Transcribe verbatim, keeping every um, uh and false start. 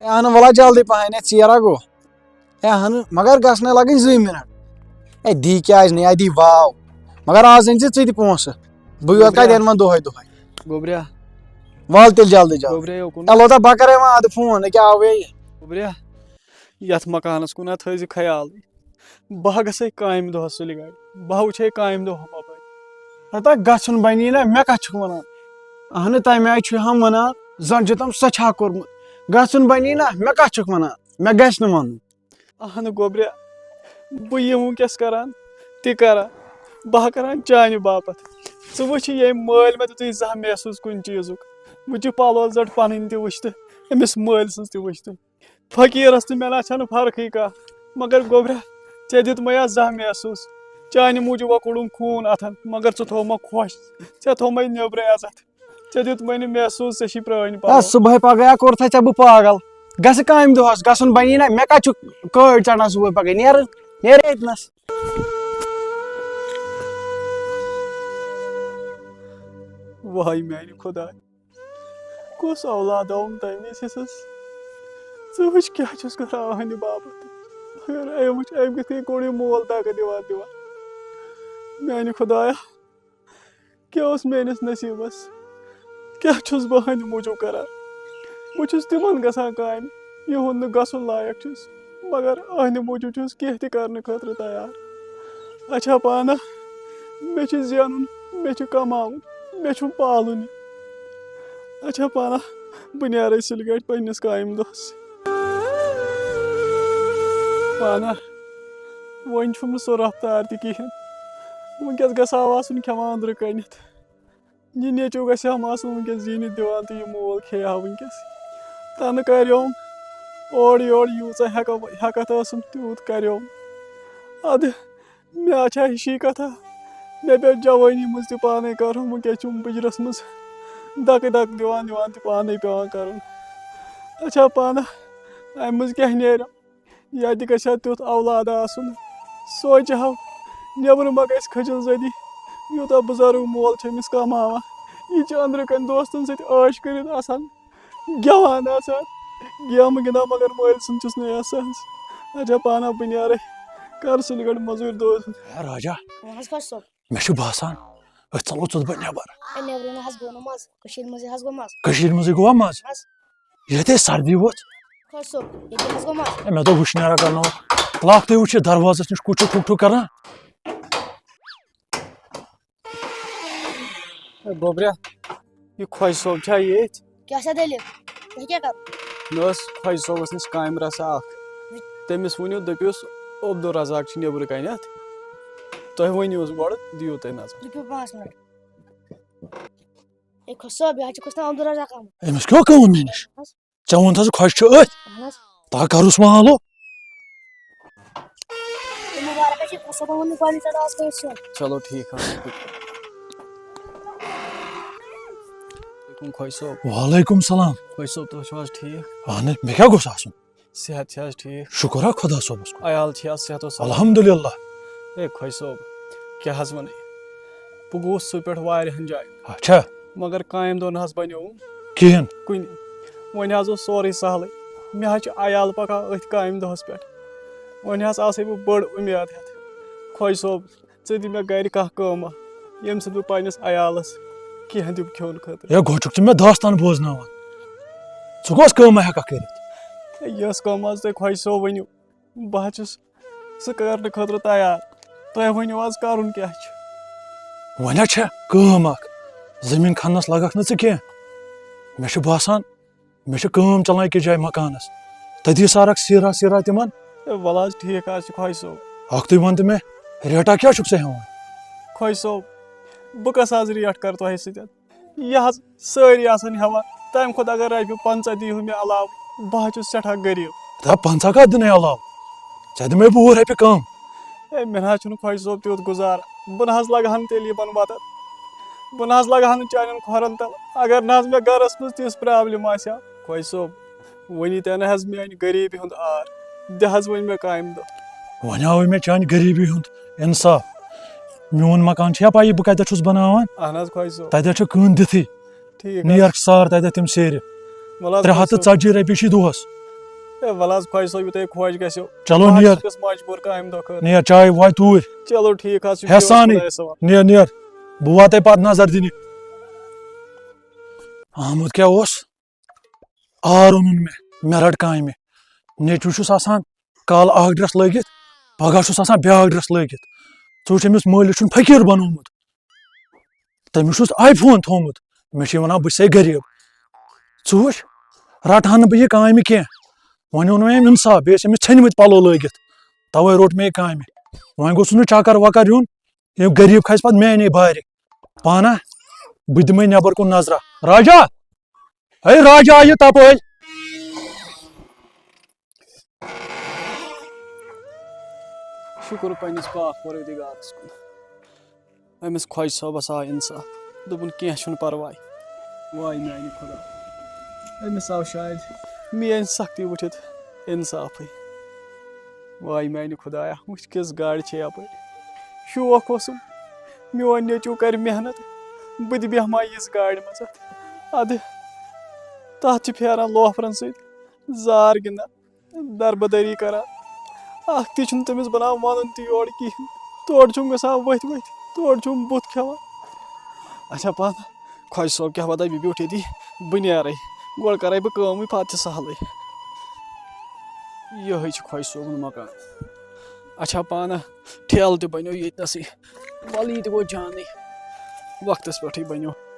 A, اہن وَلہ جلدی پَہَن، اے، ژیر ہا گوٚو۔ اے، اہن، مگر گژھنَے لَگٕنۍ زٕے مِنَٹ۔ اے، دی کیٛازِ نہٕ، اے، دی واو۔ مگر آز أنۍ زِ ژٕ تہِ پونٛسہٕ۔ بہٕ یوت کَتہِ گوٚبریا۔ اَنہٕ وۄنۍ دۄہَے دۄہَے؟ گوٚبریا۔ وَل تیٚلہِ جلدی جلدی۔ گوٚبریا، یوکُن۔ اے، لوٚتا، بہٕ کَرَے وۄنۍ اَدٕ فون، أکیٛاہ آوُے یہِ۔ گوٚبریا، یَتھ مکانَس کُن ہا تھٲیزِ خیالٕے۔ بہٕ ہا گژھے کامہِ دۄہَس سُلہِ گاڑِ۔ بہٕ ہا وٕچھے کامہِ دۄہ ہُم اَپٲرۍ۔ ہتا گژھُن بنی نا، مےٚ کتھ چھُکھ ونان؟ اہنہٕ، تمہِ آیہِ چھُ ہم ونان، زن چھُ تم سۄ چھا کوٚرمُت۔ گژھُن بنی نا، مےٚ کتھ چھُکھ ونان؟ مےٚ گژھِ نہٕ ونُن۔ اہنہٕ گوٚبریا، بہٕ یہِ وٕنکیٚس کران، تہِ کران، بہٕ ہا کران چانہِ باپتھ۔ ژٕ وٕچھ ییٚمۍ مٲلۍ مےٚ دیُتُے زانٛہہ محسوٗس کُنہِ چیٖزُک۔ وٕچھ یہِ پلو زٔٹ پنٕنۍ تہِ وٕچھ تہٕ أمِس مٲلۍ سٕنٛز تہِ وٕچھ تہٕ۔ فقیٖرس تہٕ مےٚ نہ چھنہٕ فرقٕے کانٛہہ۔ مگر گوٚبریا، ژےٚ دیُتمَے اَتھ زانٛہہ محسوٗس۔ چانہِ موٗجوٗب ہا کوٚڑُم خوٗن اَتھن، مگر ژٕ تھوٚومَکھ خۄش۔ ژےٚ تھوٚومَے نیٚبرَے عزت۔ ژےٚ دیُتمَے نہٕ محسوٗس، ژےٚ چھی پرٛٲنۍ پَلو۔ اے، صُبحٲے پگاہ ہا کوٚرتھے ژےٚ بہٕ پاگل۔ گژھٕ کامہِ دۄہَس، گژھُن بَنی نہ؟ مےٚ کَتہِ چھُ کٲڑۍ ژَٹان صُبحٲے پگاہ؟ نیر، نیر ییٚتہِ نَس۔ واے میانہِ خۄداے، کُس اولاد آوُم تمہِ وِزِ حصس؟ ژٕ وٕچھ کیٛاہ چھُس کران أہنٛدِ باپتھ۔ اگر أمۍ وٕچھ، أمۍ کِتھ کٔنۍ کوٚڑ یہِ مول دکہٕ دِوان دِوان۔ میانہِ خۄدایا، کیٛاہ اوس میٲنِس نصیٖبس؟ کیٛاہ چھُس بہٕ أہنٛدِ موٗجوٗب کران؟ بہٕ چھُس تِمن گژھان کامہِ، یِہُنٛد نہٕ گژھُن لایق چھُس، مگر أہنٛدِ موٗجوٗب چھُس کینٛہہ تہِ کرنہٕ خٲطرٕ تیار۔ اچھا پانہ، مےٚ چھُ زینُن، مےٚ چھُ کماوُن، مےٚ چھُ پالُن۔ اچھا پانہ، بہٕ نیرے سُلہِ گاڑِ پننِس کامہِ دۄہس۔ پانہ، وۄنۍ چھُم نہٕ سُہ رفتار تہِ کِہیٖنۍ۔ وٕنکیٚس گژھِ ہا آسُن کھٮ۪وان أنٛدرٕ کٔنِتھ۔ یہِ نیٚچوٗ گژھِ ہم آسُن وٕنکیٚس زیٖنِتھ دِوان تہٕ یہِ مول کھیٚیہِ ہا وٕنکیٚس۔ تَنہٕ کریوم اورٕ یورٕ، یوٗژاہ ہٮ۪کو، ہٮ۪کتھ ٲسٕم تیوٗت کریوم۔ اَدٕ مےٚ چھا ہِشی کتھا؟ مےٚ پیٚو جوٲنی منٛز تہِ پانے کرُن، وٕنکیٚس چھُم بٕجرس منٛز دکہٕ دکہٕ دِوان دِوان تہِ پانے پیٚوان کرُن۔ اچھا پانہ، امہِ منٛز کیٛاہ نیرِ؟ یا تہِ گژھِ ہا تیُتھ اولاد آسُن، سونٛچہِ ہاو، نیٚبرٕ ما گژھِ کھٔجل زٔدی، یوٗتاہ بُزرگ مول چھُ أمِس کماوان۔ یہِ چھِ أنٛدرٕ کنہِ دوستن سۭتۍ عٲش کٔرِتھ آسان، گٮ۪وان آسان، گیمہٕ گِنٛدان، مگر مٲلۍ سُنٛد چھُس نہٕ احساس۔ اچھا پانہ بہٕ نیرے، کر سُلہِ گڑھ مٔزوٗرۍ دۄہ۔ ہے راجا، وَن حظ خۄش صٲب۔ مےٚ چھُ باسان، أسۍ ژَلو ژوٚت بَنہِ نٮ۪بر۔ اے، نٮ۪برٕ نہ حظ گوٚو نہٕ مَزٕ، کٔشیٖرِ منٛزٕے حظ گوٚو مَزٕ۔ کٔشیٖرِ منٛزٕے گوٚوا مَزٕ؟ حظ۔ ییٚتہِ سردی وٲژ۔ خۄش صٲب، ییٚتہِ حظ گوٚو مَزٕ۔ اے، مےٚ دوٚپ وٕشنیر ہا کرناوو۔ تلاک تُہۍ وٕچھِو دروازس نِش کُس چھُ ٹھُک ٹھُک کران۔ اے، گوٚبریا، یہِ خۄش صٲب چھا ییٚتھۍ؟ کیٛاہ سا دٔلیٖل؟ تۄہہِ کیٛاہ کَرُن؟ مےٚ ٲس خۄش صٲبَس نِش کامہِ رَژھا اَکھ۔ تٔمِس ؤنِو، دٔپِوس، عبدالرزاق چھُ نیٚبرٕ کَنٮ۪تھ۔ تۄہہِ ؤنِو حظ گۄڈٕ، دِیِو تُہۍ نظر۔ رُکِو پانٛژھ مِنَٹ۔ اے خۄش صٲب، یہِ حظ چھُ کُس تام عبدالرزاق آمُت۔ أمِس کیٛاہ کٲم مےٚ نِش؟ اَہَن حظ۔ ژےٚ ووٚنتھَس خۄش چھُ أتھۍ۔ اَہَن حظ۔ تا کَرُس محلو۔ اے مُبارک حظ چھِ خۄش صٲبَن ووٚن نہٕ گۄڈٕنِچ لَٹہِ آز کٲنٛسہِ ہیوٚن۔ چلو ٹھیٖک حظ چھُ۔ وعلیکُم خۄش صٲب۔ وعلیکُم سلام۔ خۄش صٲب، تُہۍ چھِو حظ ٹھیٖک؟ اَہَن حظ، مےٚ کیٛاہ گوٚژھ آسُن؟ صحت چھِ حظ ٹھیٖک؟ شُکُر ہا خۄدا صٲبَس کُن۔ عیال چھِ حظ صحت و سلامت؟ الحمدللہ۔ اے خۄش صٲب، کیٛاہ حظ وَنہٕ؟ بہٕ گوٚوُس سُہ پٮ۪ٹھ واریاہَن جایَن۔ اچھا۔ مگر کامہِ دۄہ نہ حظ بنیووُم۔ کِہیٖنۍ۔ کُنہِ۔ وۄنۍ حظ اوس سورُے سہلٕے۔ مےٚ حظ چھُ عیال پکان أتھۍ کامہِ دۄہس پٮ۪ٹھ۔ وۄنۍ حظ آسے بہٕ بٔڑ اُمید ہٮ۪تھ۔ خۄش صٲب، ژٕ دِ مےٚ گرِ کانٛہہ کٲمہ، ییٚمہِ سۭتۍ بہٕ پننِس عیالس کینٛہہ دِمہٕ کھیوٚن خٲطرٕ۔ ہے، گۄڈٕ چھُکھ ژٕ مےٚ داستان بوزناوان۔ ژٕ کۄس کٲمہ ہٮ۪ککھ کٔرِتھ؟ ہے، یۄس کٲم حظ تُہۍ خۄش صٲب ؤنِو۔ بہٕ حظ چھُس سُہ کرنہٕ خٲطرٕ تیار۔ تۄہہِ ؤنِو آز کرُن کیٛاہ چھُ؟ وۄنۍ حظ چھےٚ کٲم اکھ، زٔمیٖن کھننس لگکھ نہٕ ژٕ کینٛہہ۔ مےٚ چھُ باسان، مےٚ چھِ کٲم چلان أکِس جایہِ مکانس، تٔتی سارکھ سیٖرا سیٖرا تِمن۔ ہے، وَلہٕ حظ ٹھیٖک حظ چھُ خۄش صٲب۔ اکھتُے وَن تہٕ مےٚ، ریٹا کیٛاہ چھُکھ ژٕ ہٮ۪وان؟ خۄش صٲب، بہٕ کۄس حظ ریٹ کرٕ تۄہہِ سۭتۍ؟ یہِ حظ سٲری آسان ہٮ۪وان، تَمہِ کھۄتہٕ اگر رۄپیہِ پنٛژاہ دِیٖہِو مےٚ علاوٕ، بہٕ حظ چھُس سٮ۪ٹھاہ غریٖب۔ دَپ پنٛژاہ کَتھ دِنَے علاوٕ؟ ژےٚ دِمَے بہٕ وُہ رۄپیہِ کَم۔ ہے، مےٚ نہ حظ چھُنہٕ خۄش صٲب تیُتھ گُزارٕ۔ بہٕ نہ حظ لَگہٕ ہا نہٕ تیٚلہِ یِمَن وَتَن۔ بہٕ نہ حظ لَگہٕ ہا نہٕ چانٮ۪ن کھۄرَن تَل، اگر نہ حظ مےٚ گَرَس منٛز تِژھ پرٛابلِم آسہِ ہا۔ خۄش صٲب، وۄنۍ یی تَنہٕ حظ میٛانہِ غریٖبی ہُنٛد عار۔ دِ حظ وۄنۍ مےٚ کامہِ دۄہ۔ وۄنۍ آوٕے مےٚ چانہِ غریٖبی ہُنٛد اِنصاف۔ میون مکان چھُیا پَیی بہٕ کَتٮ۪تھ چھُس بَناوان؟ اہن حظ، خۄش صٲب۔ تَتٮ۪تھ چھُ کٕہٕنۍ دِتھٕے۔ ٹھیٖک حظ۔ نیر سار تَتٮ۪تھ تِم سیرِ۔ وَلہٕ حظ، ترٛےٚ ہَتھ تہٕ ژَتجی رۄپیہِ چھِ دۄہَس۔ ہے، وَلہٕ حظ، خۄجہِ صٲب، یہِ تۄہہِ خۄش گژھیو۔ چلو بہٕ حظ نیر۔ چھُس مجبوٗر کامہِ دۄہ خٲطرٕ۔ نیر، چاے واے توٗرۍ۔ چلو ٹھیٖک حظ چھُ، ہیسانٕے۔ بِہِو حظ خۄدایَس حوالہٕ۔ نیر، نیر۔ بہٕ واتَے پَتہٕ نظر دِنہِ۔ آمُت کیٛاہ اوس؟ آر اوٚنُن مےٚ، مےٚ رَٹ کامہِ۔ نیٚچوٗ چھُس آسان کالہٕ اَکھ ڈرٛٮ۪س لٲگِتھ، پَگاہ چھُس آسان بیٛاکھ ڈرٛٮ۪س لٲگِتھ۔ ژٕ وٕچھ، أمِس مٲلِس چھُنہٕ فقیٖر بَنومُت۔ تٔمِس چھُس آی فون تھوٚومُت۔ مےٚ چھِ یہِ وَنان، "بہٕ چھُسَے غریٖب۔" ژٕ وٕچھ، رَٹہٕ ہا نہٕ بہٕ یہِ کامہِ کینٛہہ۔ وۄنۍ اوٚن مےٚ أمۍ اِنصاف، بیٚیہِ ٲسۍ أمِس ژھیٚنۍمٕتۍ پَلو لٲگِتھ۔ تَوَے روٚٹ مےٚ یہِ کامہِ۔ وۄنۍ گوٚژھ نہٕ چَکَر وَکَر یُن، ییٚمۍ غریٖب کھسہِ پَتہٕ میٛانے بارِ۔ پانہ، بہٕ دِمَے نٮ۪بَر کُن نظرہ۔ راجا! ہے راجا، یہِ تَپٲرۍ۔ شُکُر پنٛنِس پاک پروردگارَس کُن۔ أمِس خۄجہِ صٲبَس آو اِنصاف، دوٚپُن، "کینٛہہ چھُنہٕ پَرواے۔" واے میٛانہِ خۄدا، أمِس آو شاید میٛٲنۍ سختی وٕچھِتھ اِنصافٕے۔ واے میٛانہِ خۄدایا، وٕچھ کِژھ گاڑِ چھے یَپٲرۍ۔ شوق اوسُم، میون نیٚچوٗ کَرِ محنت، بہٕ تہِ بیٚہمہٕ ہا یِژھ گاڑِ منٛز۔ اَدٕ تَتھ چھِ پھیران لوفرَن سۭتۍ زار گِنٛدان۔ دربدری کران۔ اکھ تہِ چھُنہٕ تٔمِس بنان ونُن تہِ یورٕ کِہینۍ۔ تورٕ چھُم گژھان ؤتھۍ ؤتھۍ، تورٕ چھُم بُتھ کھٮ۪وان۔ اچھا پانہ، خۄجہِ صٲب کیٛاہ وَدَے، مےٚ بیوٗٹھ ییٚتی، بہٕ نیرَے۔ گۄڈٕ کَرَے بہٕ کٲمٕے، پَتہٕ چھِ سہلٕے۔ یِہوٚے چھُ خۄجہِ صٲبُن مکان۔ اچھا پانہ، ٹھیلہٕ تہِ بنیو ییٚتہِ نَسٕے۔ وَلہٕ، یہِ تہِ گوٚو جانٕے۔ وقتَس پٮ۪ٹھٕے بنیو۔